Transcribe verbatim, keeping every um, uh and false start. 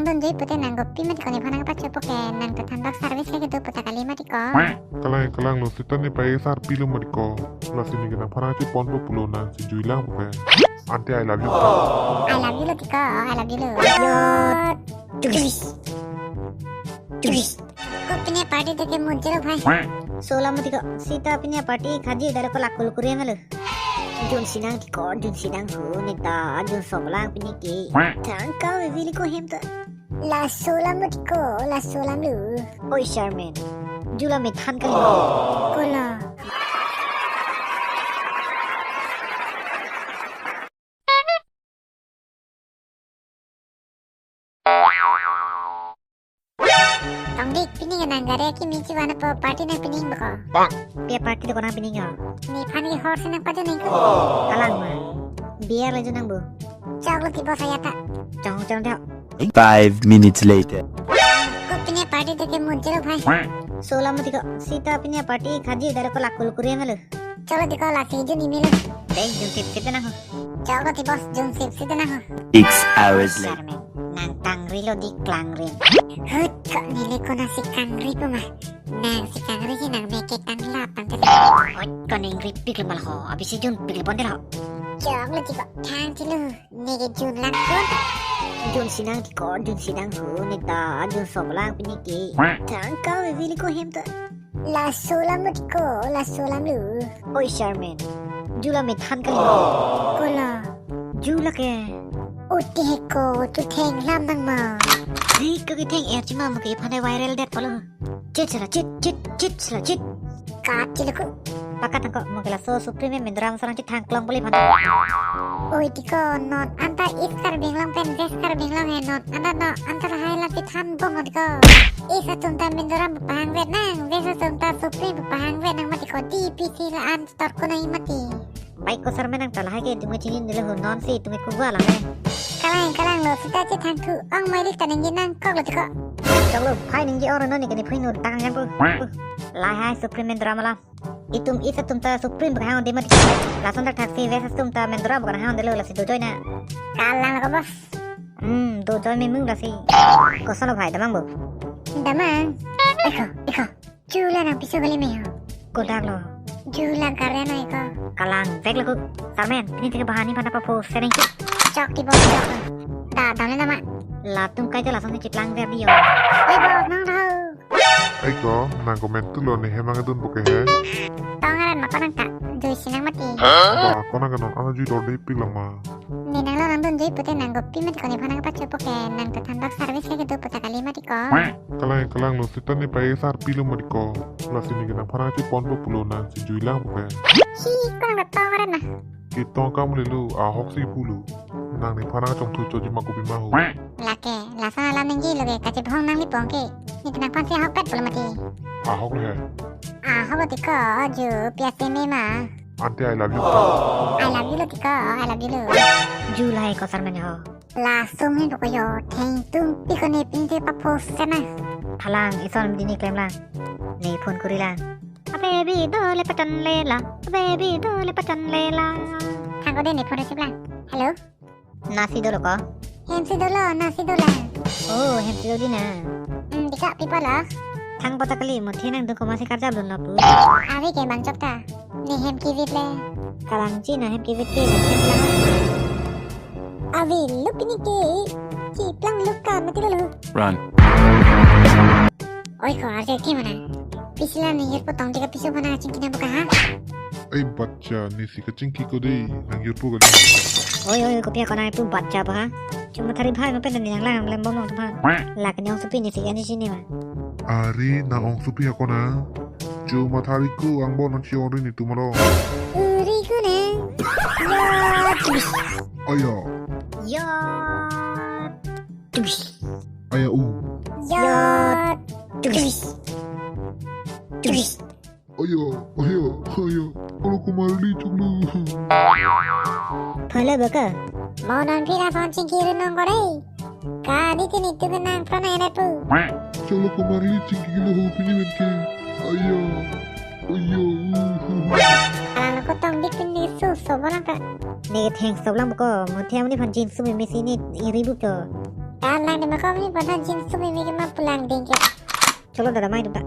Dunjoi pute nang kopi mati ko, nephan nangpachopo ke, nang ta thanbak service ke kedo puta kali mati ko. Kalang, kalang lo, seta ne pai sarpi lo mati ko. Lasi ne ke nangphan nangchepon po pulo, nangsi juilang po ke. Aunty, I love you. I love you lo tiko, I love you lo. Yo, tulis. Tulis. Ko pine party to ke munche lo bhai. Sola mati ko, seta pine party khaji dare ko lakul kuri na lo. Jun sinang tiko, jun sinang ho, ne ta, jun soblang pine ke. Thang ka vivili ko hem to. Laso alam lo tiko, laso alam lo. Oi, Sherman. Jula me than kali. Kola. Tongdik, pini ke nang gari akimi chivan po, party nangpining beko. Pia party do ko nangpining yo. Nephan ke hor si nangpajo ningko. Kalang ma. Beer le jo nang bu. Chok lo tibos ayata. Chong chong deh. Five minutes later. Ko pine party to ke munche lo bhai. Sola mati ko, seta pine party khaji dare ko lakul kuri na lo. Chok lo tiko, lasi jun email lo. Deng, jun sip sip nang ho. Chok lo tibos, jun sip sip nang ho. Six hours later. Sherman, nang tangri lo di klangri. Hut, ko neli ko nangsi kangri po ma. Nangsi kangri si nang me ke tang lap tang te. Hut, ko nangri pik lo ma lo ho. Abisi jun pik lo pon te lo. Chok lo tiko, thang te lo. Ne ke jun lang pon. Jun sinang tiko, jun sinang ho, ne ta, jun soblang pine ke. Thang ka vivili ko hem to. Laso alam lo tiko, laso alam lo. Oi, Sherman. Jula me than kali. Kola. Jula ke. Ute ko, tu theng lam nang ma. Ri ko ke theng er chima mo ke phane viral det palo. Chit sala chit, chit, chit sala chit. Kat chiluk. Pakat angko mo ke laso Supreme Mendora Masa nangchethang klong beli phan. Oi tiko, non anta East Karbi Anglong pen West Karbi Anglong he, non anta non anta lahai la chethan bom tiko. East atum ta Mendora pahang vet nang, West atum ta Supreme pahang vet nang mati ko, D P C la-an tor ko nai mati. Baik ko Sherman, nang ta lahai ke itum ke chini nilo ho, non si itum ke kuwa lang le. Kalang, kalang lo, seta chethang thu, ong mai lik ta ningje nangkok lo tiko. Chok lo, phai ningje ong non ne ke nephui nur tang yang po. Lahai Supreme Mendora ma lo. Itum East atum ta Supreme bak hang de mati. Lason thakthak si West atum ta Mendora bak hang de lo, lasi dojoi na. Kalang lo ko bos. Hmm, dojoi me mung lasi. Koson lo bhai, damang bo. Damang. Eko, eko. Jula nang piso kali me ho. Kodak lo. Jula karya no eko. Kalang, vek lo ko. Sherman, pini tike bahani phana pa pho seneng ki. Chok tibos, chok. Da, dam le nama. Latum kai je lason si chiplang ver di yo. Oi bo, nang tho. Ai ko, nang comment tu lo, ne hem angdun po ke he. Tong aran ma ko nang ta, jui sinang mati. Ba, ko nang ke non, ana jui dor de pik lang ma. Ne nang lo nangdunjoi pute nang kopi mati ko, nephan nangpachopo ke, nang ta thanbak service ke kedo puta kali mati ko. Kalang, kalang lo, seta ne pai sarpi lo mati ko. Lasi ne ke nangphan nangchepon po pulo, nangsi juilang po ke. Hi, ko nang ta tong aran ma. Ketong kam le lo, ahok si pulo. Nang nephan nangchongthu choji ma kopi ma ho. Lake, lason alam ningje lo ke, kachebhong nang lipong ke. Ne ta nangphan si ahok pet pulo mati. Ahok le he. Ahok lo tiko, ju, pia se me ma. Aunty, I love you. I love you lo tiko, I love you lo. Ju lahai ko Sherman ho. Laso ahin beko yo, theng tum pi ko ne pin te pa post sana. Thalang, ison dini klem lang. Ne phone kuri lang. A baby dole patan lela, a baby dole patan lela. Thang ko de ne phone receive lang. Hello? Nasi dolo ko? Hemsi dolo, nasi dola. Oh, hemsi dolo di na. Hmm, dika pipa lo? Thang pota kali, mo the nangdun komat si karjap dun lo pu. Ave ke bang chok ta. Ne hem kivit le. Kalang chi na hem kivit ke, hem lang. Ave lo pini ke. Chiplang lo ka mati lo. Run. Oi ko arje ke mana? Pisi la ne yer potong dika piso mana chingki na buka ha? Ai bacha, ne si kachingki ko de, nang yer po kali. Oi, oi, kopi akona pu bacha pa ha? Chuma thari bhai ma pen ne nang lang lem bom long tu ha. Lake ne ongsopi ne si kan si ne ma. Ari, nang ongsopi akona. Chuma thari ko angbong nangchiori netum lo. Uri ko ne. Ya, tubis. Aya. Ya. Tubis. Aya u. Ya. Tubis. Tubis. Aya, aya, aya. Olo komarli chuklu. Phala baka. Mo non phi lason chingki ri nong ko de. Kadi tini tu kenang pranai na pu. Cholo komarli chingki lo ho pini ven ke. Aya. Aya. Alang ko tong dik pini su so bolang ka. Ne theng so lang ko. Mo the amni phan jin su me me si ne iri bu ko. Kan lang de ma kom ni pon ha jeans tu mimi ke ma pu lang ding ke. Cholo dada mai dum ta.